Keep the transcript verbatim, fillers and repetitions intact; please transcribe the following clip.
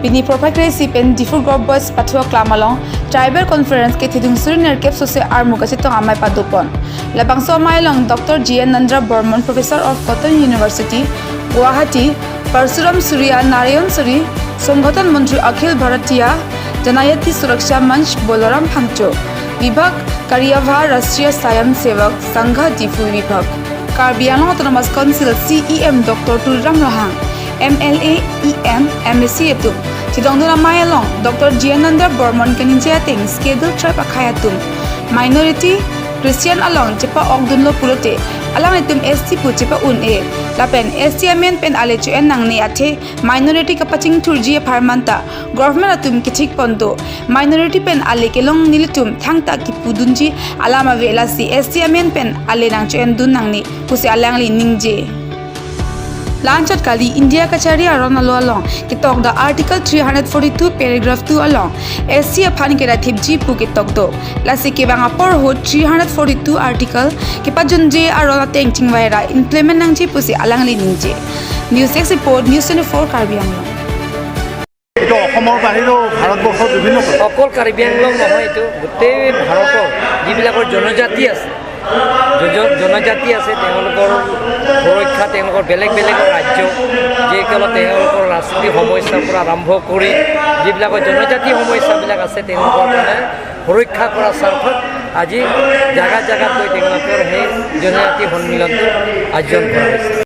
Pini Prophet Resi pen Diphu Govt Boys pathu aklam along Tribal Conference kethedung suri nerkep sose armu kachetong amei padopon. Labangso amei along Doctor Jiyanendra Barman, Professor of Cotton University, Guwahati, Parshuram Surya, Narayan Suri, Songgathan Mantri Akhil Bharatiya Janajati Suraksha Manch Balaram Phangcho, Vibhag Karyabhar Rashtriya Swayamsevak Sangha Diphu Vibhag, Karbi Anglong Autonomous Council C E M Doctor Tuliram Ronghang, M L A, E M, M A C atum chedongdun amei along Doctor Jiyanendra Barman kaningje ateng Scheduled Tribe akhei atum minority Christian along chepa-okdunlo pulote alanglitum S T pu chepa-un-e lapen S T amen pen ale cho-en nangne athe minority kapachingthurji apharman ta government atum kethik pon do. Minority pen ale kelong nelitum thangta kipudunji alam ave, lasi S T amen pen ale nangcho-endun nangne pusi alangli ningje. La-anchot kali India kachari aron alo along ketok da Article three hundred forty-two paragraph two along S T aphan kerathipji pu ketok do. Lasi kevang apor ahut three hundred forty-two article kepajunje aron ateng chingvai ra implement nangji pusi alangli ningje. News Desk Report, News twenty-four Karbi Anglong. এইটো অসমৰ বাহিৰেও ভাৰতবৰ্ষৰ বিভিন্ন অকল কাৰ্বি আংলং নহয়, এইটো গোটেই ভাৰতৰ যিবিলাকৰ জনজাতি আছে, জন-, জনজাতি আছে, তেওঁলোকৰ সুৰক্ষা, তেওঁলোকৰ বেলেগ বেলেগ ৰাজ্য, যিসকলে তেওঁলোকৰ ৰাজনীতি সমস্যাৰ পৰা আৰম্ভ কৰি যিবিলাকৰ জনজাতি সমস্যাবিলাক আছে, তেওঁলোকৰ কাৰণে সুৰক্ষা কৰাৰ স্বাৰ্থত আজি জাগা জাগাত গৈ তেওঁলোকৰ সেই জনজাতি সন্মিলনটো আয়োজন কৰা হৈছে।